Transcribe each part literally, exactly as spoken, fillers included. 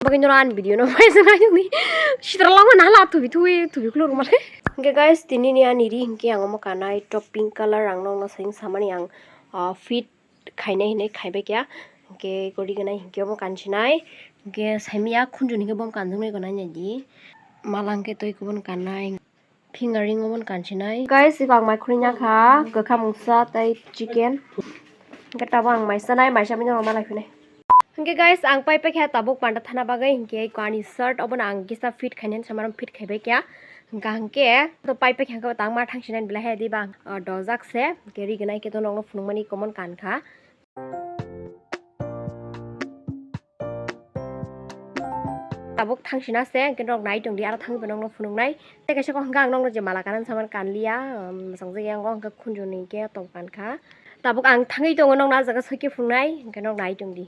Bagwi noro ani video no paisa nai ni. Sitra lama na la thubi thubi thubi khulur male. Hingke guys, tini ni ani ri hingke ang omo kanai top pink color ang nokno saying samani ang, ah, fit khainai hinui khaibai kya. Hingke gori ganai hingke omo kansinai. Hingke saimiya khunju hingke bom kanjak nai ganai nai di. Mala hingke twi kubun kanai. Fingering omo kansinai. Guys, iko ang mai khurui nyakha, kwkha mungsa tei chicken. Hingke tabo ang mai sanai, mai samani roma lai phunai. Hingke guys, ang pai paikha tabuk panda thana bagwi, hingke iko ani shirt obono ang kisa fit khainani samarom fit khaibai kya. Hingka hingke to pai paikha hingke tangma thangsinani belai hai diba, ah, dojak se, hingke ri ganai khe to nokno phunukmani common kankha. Tabuk thangsina se, hingke nok nai tongdi, aro thangwi bo nokno phunuknai. Tei kaisa kok hwnkha ang nokno je mala kanan saman kanliya, um, mwsang jagwi ang o hwnkha khunjuni hwnkhe tong kankha. Tabuk ang thangwi tongo nokno ah jaga soike phunuknai, hwnkhe nok nai tongdi.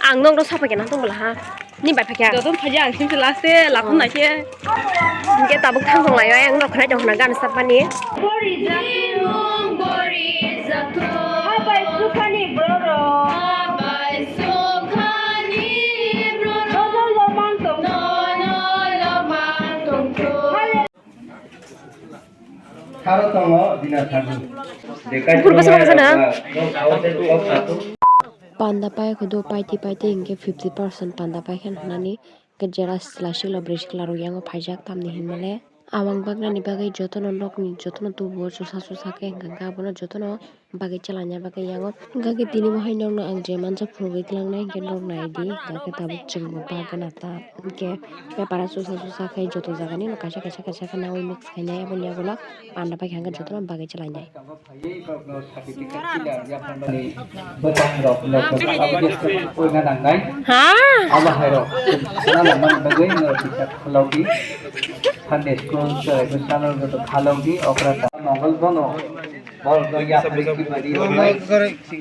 Ang nokno sapai khe nang tong bwla ha. Ni bai phakya. Joto phaiya ang simse last e lakhung naikhe. Hingke tabuk thang tong lai ang nok khwnai tong khna gan sapani. Bori jak. Bori jak. Habai sukhani borok. Habai sukhani borok. Nono lomang tong. Nono lomang tong. Haro tongo dina thagu. Buphur bwsa bwsa na? Panda pai khudu paiti paiti hingke fifty percent panda pai khe hwnani hingke jera sila silo bwrwi sikla rok yango phaijak tamni hinmale. Abang bagnani bagwi jotono nokni jotono tubuo chusa chusa khe hwnkha hwnkhe abono jotono bagwi chwlaina bagwi yango. Hwnkha khe tini bo hai nokno ang je manjak phunugwi twlangnai hwnkhe nok nai di, hwnkha khe tabuk chwngno bagana ta hwnkhe bepara chusa chusa khe joto jagani no kaisa kaisa kaisa khe naui mix khainai aboni yagulo panda pai kha hwnkhe jotono bagwi chwlainai. Bwtang rok no koina nangnai. Ha? Abo hai rok sana lamani bagwi no tikha khulokdi. Sunday school chwrai bwsano joto khalokdi okra ta. Mongol bono. Bol do yapri ki mari.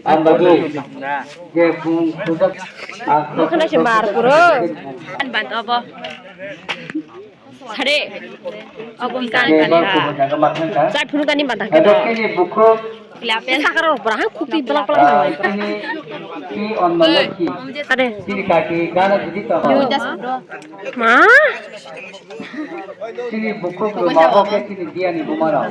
Ang babu. Je bung khudak. Nokha na se mar puro. Ban ban obo. Sare. Obo kan kan. Chai phunu kani ban kan. Sakaro pura ha kupi belak belak. Sare. Ma. Chini bukhuk ruma bo khe chini biyani buma rok.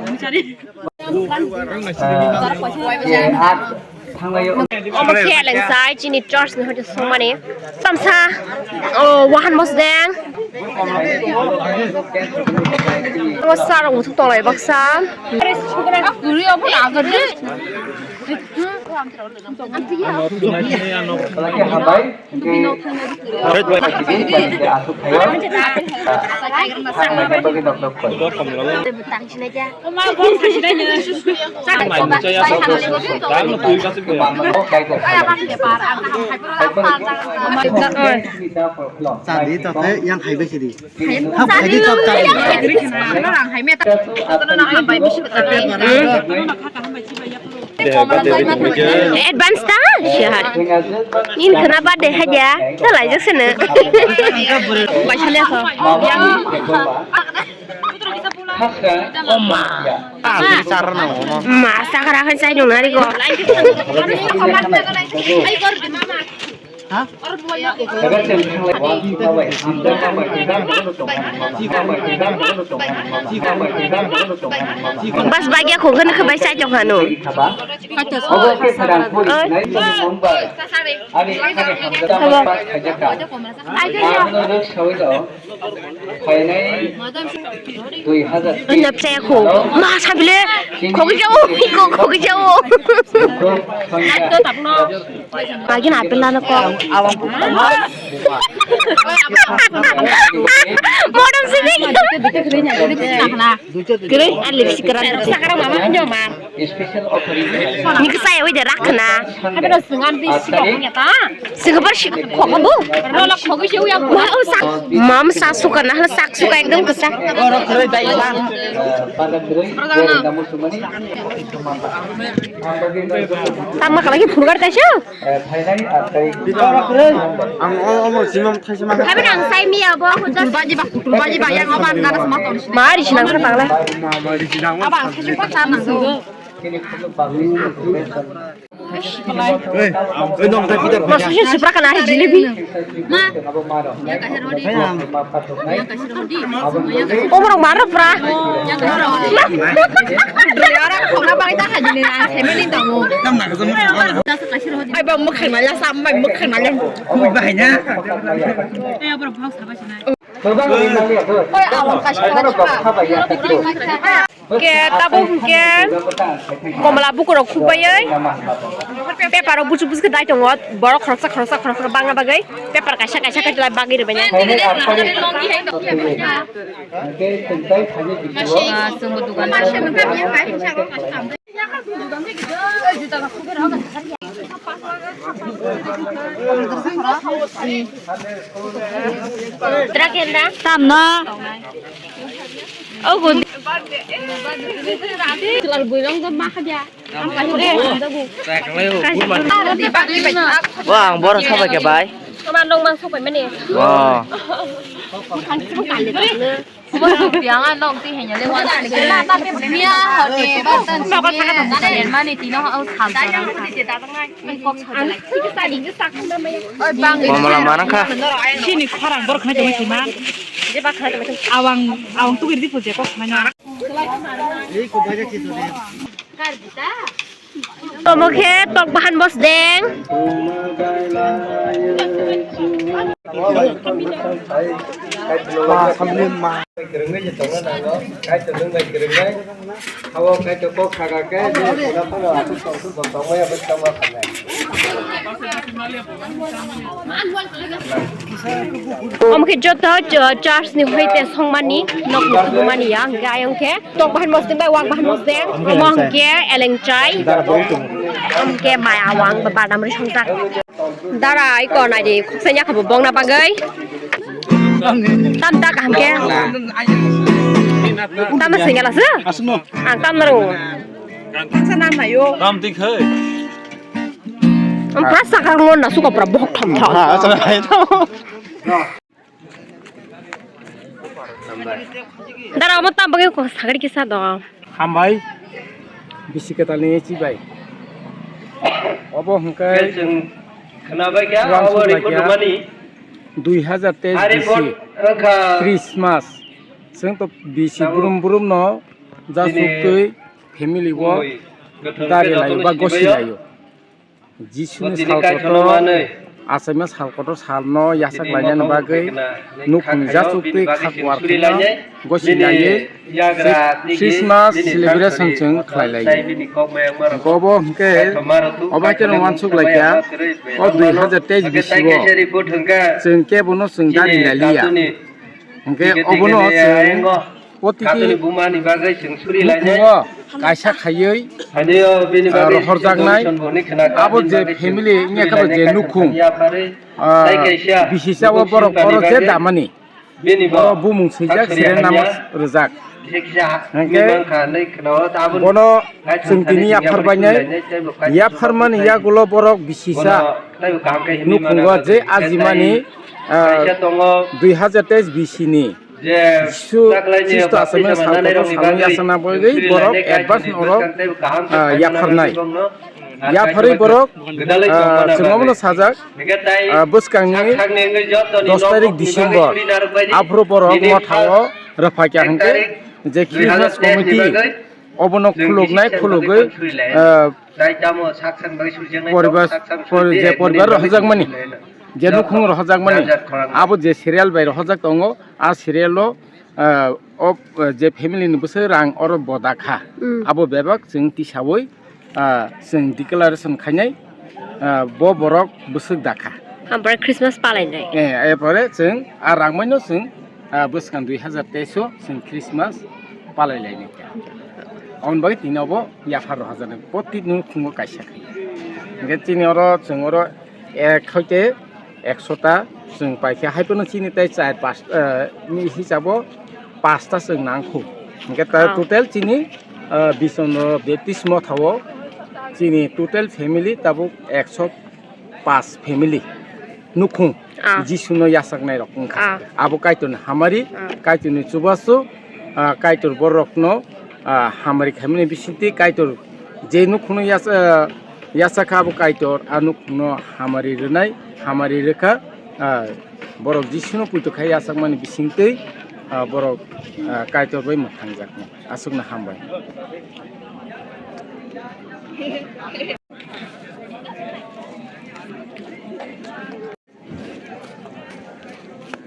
Omo khe leng sai chini church ni hoite songmani. Tamsa, oh, wahan mosdeng. Omo sir rok muthung tonglai baksa. Lagi habai. Chadi tokhe yang hai bai sidi. Hai bai sidi tok chadi. Advance ta? Sihar. Nin khana birthday haja. Ta laijak sene. Paisa le kho. Oma. Ah, ini cara na oma. Ma, sakara kan saya dong hari ko. Ha? Bas bagya ko kan ka bai sai jong hanu. Oi. Napsaya ko. Ma sabile. Khogi jao. Iko khogi jao. Lagi na apel lana ko. Modern sini. Kere, ah, lipstick kere. Sakara mama nyo mar. Ni kesa ya, wei de rak na. Singapore si kok bu. Wah, oh, sak. Mam sak suka na, sak suka ekdom kesa. Tama kalagi phurgar kaisa. Ang o, omo simam thaisima. Kami nang sai miya bo, kutul baji ba, kutul baji ba, yang oban garas maton. Mari sinang sa pangla. Abang thaisima sa nang. Masih sih supra kana hari jelebi. Omorok maro pra. Dui ora khokna bagwi ta khajini na, family tongo. Ai ba mokhan mala sam bai mokhan mala. Oi, awang kaisa. Ke tabuk ke komla bukurok khukbaiwi paper rok buchuk buchuk khe dai tongo, borok khoroksa khoroksa khoroksa bangna bagwi paper kaisa kaisa khe bagwi rwbainai. Ah, chwngbo dugan. Tamno. Oh, good. Chwla buirong do ma kha dia. Wa, ang borok sabai khe bai. Toma nong mang sok pai mani. Oh. Yang nong ti hanya le wan. Mia hote batan. Mani tino au sal. Mamala manang kha. Sini khorang borok khna tongwi sima. Awang, awang tugir di puje kok khna. Omo khe tok bahan bosdeng. Omo khe joto ch-, church ni hoite songmani, nok ni tubumani ya, hingke ayang khe tok bahan mosdeng bai wak bahan mosdeng, omo hingke elengchai, hingke mai awang ba badam ri songjak. Dara ai ko nai di, khuksa nya kha bo bongna bagwi. Tam ta kaham khe. Tam singala se? Ang tam naro. Tam ti khai. Ang pura sakar lo na suka pura bohok thom thom. Dara omo tam bagwi ko sagri kisa do. Hambai bisi kwtal ni chibai. Obo hwnkhe khwnabai kha, obo record rwmani. Dui hazar teis bisi Christmas. Chwng to bisi brum brum no jasuk twi family o dari laio ba gosi laio. Jisuni sal kotor achaima sal kotor salno yachak lainani bagwi nukhung jasuk twi khak war kheno gosi laiwi Christmas celebration chwng khlai laio. Obo hwnkhe obo haikhe no uansuk laikha o dui hazar teis bisi o chwng kebono chwng dari lailiya. Hwnkhe obono chwng Poti ki nukhungo kaisa khaiwi, ah, rohorjaknai. Abo je family wngya khe bo je nukhung, ah, bisi cha o borok oro je damani. Oro bumung swijak serial number rwjak. Hwnkhe bono chwng tini yaphar bainai. Yapharmani yagulo borok bisi cha nukhungo je ajimani, ah, dui hazar teis bisi ni. Jisu Khristo achaimani sal kotor salno yachakna bagwi borok advance norok, ah, yapharnai. Yapharwi borok, ah, chwng omono sajak, ah, bwskangni dos tarik December. Aphuru borok mothao rwphaikha hwnkhe je Christmas committee obono khuluknai, khulugwi, ah, poribar, pori-, je poribar rohorjakmani, je nukhung rohorjakmani, abo je serial bai rohorjak tongo, a serial o, ah, o, ah, je family ni bwswk rang oro boda kha, abo bebak chwng tisawi, ah, chwng declaration khainai, ah, bo borok bwswk da kha. Ampore Christmas palainai. Eh, epore chwng a rangmaino chwng, ah, bwskang dui hazar teis o chwng Christmas palai lainai kha. Aboni bagwi tini obo yaphar rohorjaknai, poti nukhungo kaisa khe. Hwnkhe chini oro chwng oro ek hoite ekso ta chwng paikha, hai phano chini tei char pas, eh, ni hisabo pasta chwng nangkhu. Hwnkhe ta total chini, eh, Biswanath Baptist Mothao chini total family tabuk ekso pas family nukhung Jisuno yachaknai rok wngkha. Abo Kaitorni hamari, Kaitorni chubachu, ah, Kaitor borokno, ah, hamari khaimani bisingtwi Kaitor Je nukhungno yasa, yasa kha abo Kaitor, a nukhungno hamari rwnai, hamari rwkha, ah, borok Jisuno poito khai yachakmani bisingtwi, ah, borok, ah, Kaitor bai mwthangjaknai. Aswkno hambai.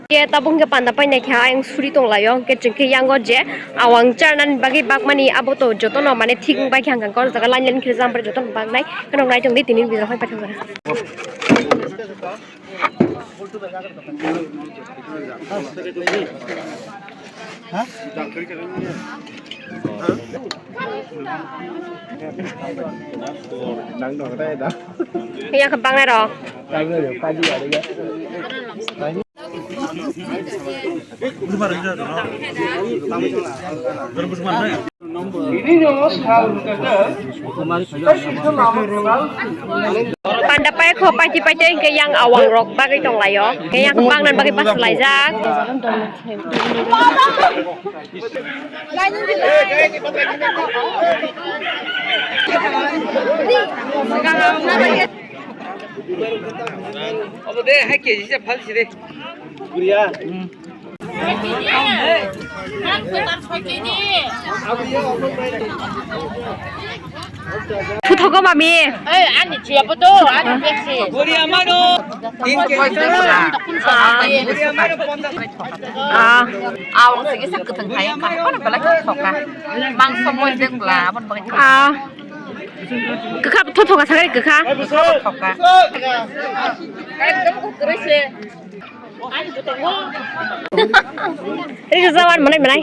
Ke tabuk hwnkhe panda painai khe ayang suri tonglaio, hwnkhe chwng khe yango je awang charnani bagwi bakmani abo to jotono mane thik wngbai khe hwnka hwnkhe o jaga line line khe jam bai jotono baknai, kheno naitok di tini bijak phai paithakjak. Yang kebang nih dong. Panda pai kho paiti paiti hingke yang awang rok bagwi tonglaio. Hingke yang bangnan bagwi bachalaijak. Obo de, hai keji se phal si de. Thuthogo mami. Ei, ani chiya poto, ani peksi. Gori amaro. Tin keji. Ah. Gori amaro ponda. Ah. Awang sigi sak kethang thai, kha, kono belai khe thoka. Mangso moi deng bla, abon belai khe. Ah. Kwkha, tho thoka sakari kwkha. Thoka. Ekdom kukure se. Ini susah wan, mana, mana?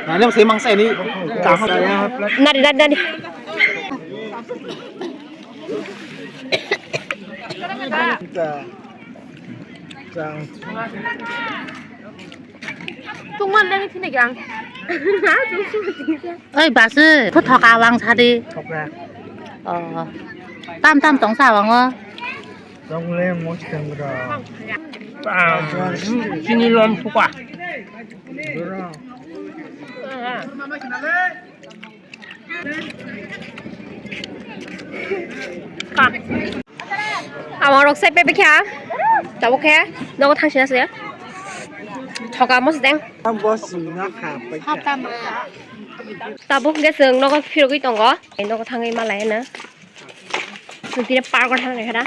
Nani masih mangsa ini. Nari, nari, nari. Tungman dang thina gang. Oi, basi, phu thoka awang sadi. Thoka. Oh. Tam tam tong sa awang o. Tong le mos teng bro. Ah, chini lom phuka. Bro. Ka. Awang rok sai pepe kha. Tabuk khe nogo thang sina se. Thoka mos deng. Boss na kha. Tabuk khe chwng nogo phirogwi tongo. Nogo thangwi malai na. Chwng tini park o thang kha da.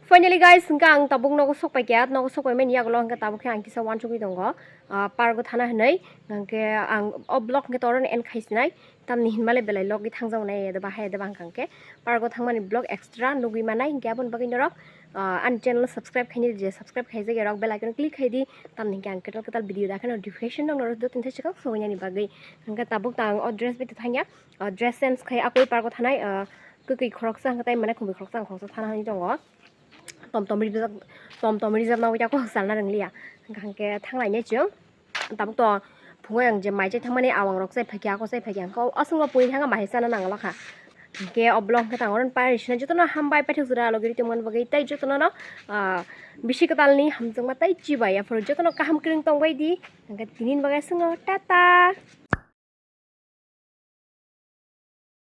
Finally guys, hwnkhe ang tabuk nogo sok pai kha. Nogo sok pai mani yagulo hwnkhe tabuk khe ang kisa wansugwi tongo. Ah, park o thana hinwi. Hwnkhe ang o vlog hwnkhe toro end khai sinai. Tamni hinmale belai logwi thangjaknai, edo bahai edo bangkha hwnkhe park o thangmani vlog extra nugwi manai, hwnkhe aboni bagwi norok, ah, ani channel o subscribe khaini je, subscribe khaijak ya rok, bell icon click khaidi, tamni hwnkhe ang kwtal kwtal video dakhe notification nang norok do tin thai chikak sogwi nani bagwi. Hwnkhe tabuk ta ang o dress bai thangya, ah, dress change khai akoi park o thanai, ah, kwkwi khoroksa hwnkhe tai mane khumui khoroksa ang khoroksa thana hinwi tongo. Tom tom rijak, tom tom rijak nangwi khe kok salna rwngliya. Hwnkhe thanglainai chwng. Tabuk to phungo ang je mai chai thangmani awang rok chai phaikha, ako chai phaikha, ang khe aswk no pui thangkha mai chana nangla kha. Hwnkhe o vlog khe tang oro pai rwsina jotono hambai paithak jora logi ri tongmani bagwi tei jotono no, ah, bisi kwtalni hamjakma tei chibai aphuru jotono kaham kwrwng tongbai di. Hwnkhe tini bagwi aswk no tata.